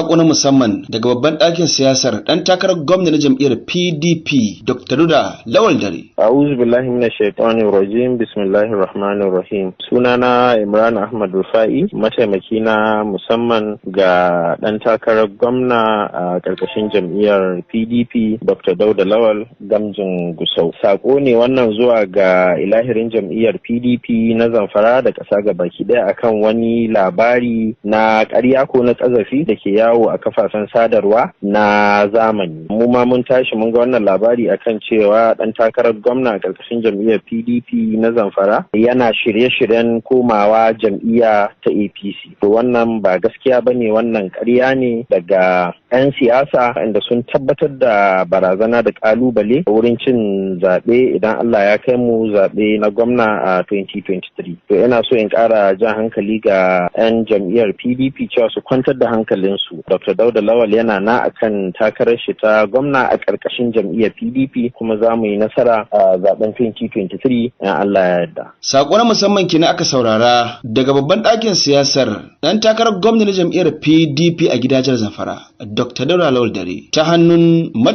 Sako na musamman daga babban ɗakin siyasar ɗan takarar gwamna na jam'iyyar PDP, Dr. Dauda Lawal Dare. A'udhu billahi minash shaitanir rajim. Bismillahir rahmanir rahim. Sunana Imran Ahmad Rufa'i, mataimaki na musamman ga ɗan takarar gwamna a ƙarƙashin jam'iyyar PDP, Dr. Dauda Lawal Gamjin Gusau. Sako ne wannan zuwa ga ilahirin jam'iyyar PDP na Zamfara da ƙasa baki ɗaya akan wani labari na ƙarya ko na ƙazafi da ke yawo a kafafen sadarwa na zamani. Mu ma mun tashi mun ga wannan labari akan cewa ɗan takarar gwamna a ƙarƙashin jam'iyyar PDP na Zamfara yana shirye-shiryen komawa jam'iyya ta APC. To, wannan ba gaskiya ba ne, wannan ƙarya ne daga 'yan siyasa inda sun tabbatar da barazana da ƙalubale wurin cin zaɓe idan Allah ya kai mu zaɓe na gwamna a 2023. To, ina so in ƙara jan hankali ga 'yan jam'iyyar PDP cewa su kwantar da hankalinsu. Dr. Dauda Lawal yana na akan takarar shi ta gwamna a ƙarƙashin jam'iyyar PDP, kuma za mu yi nasara a zaben 2023 in Allah ya yarda. Sako na musamman kenan aka saurara daga babban ɗakin siyasar ɗan takarar gwamna na jam'iyyar PDP a gidajen Zamfara, Dr. Dauda Lawal Dare, ta hannun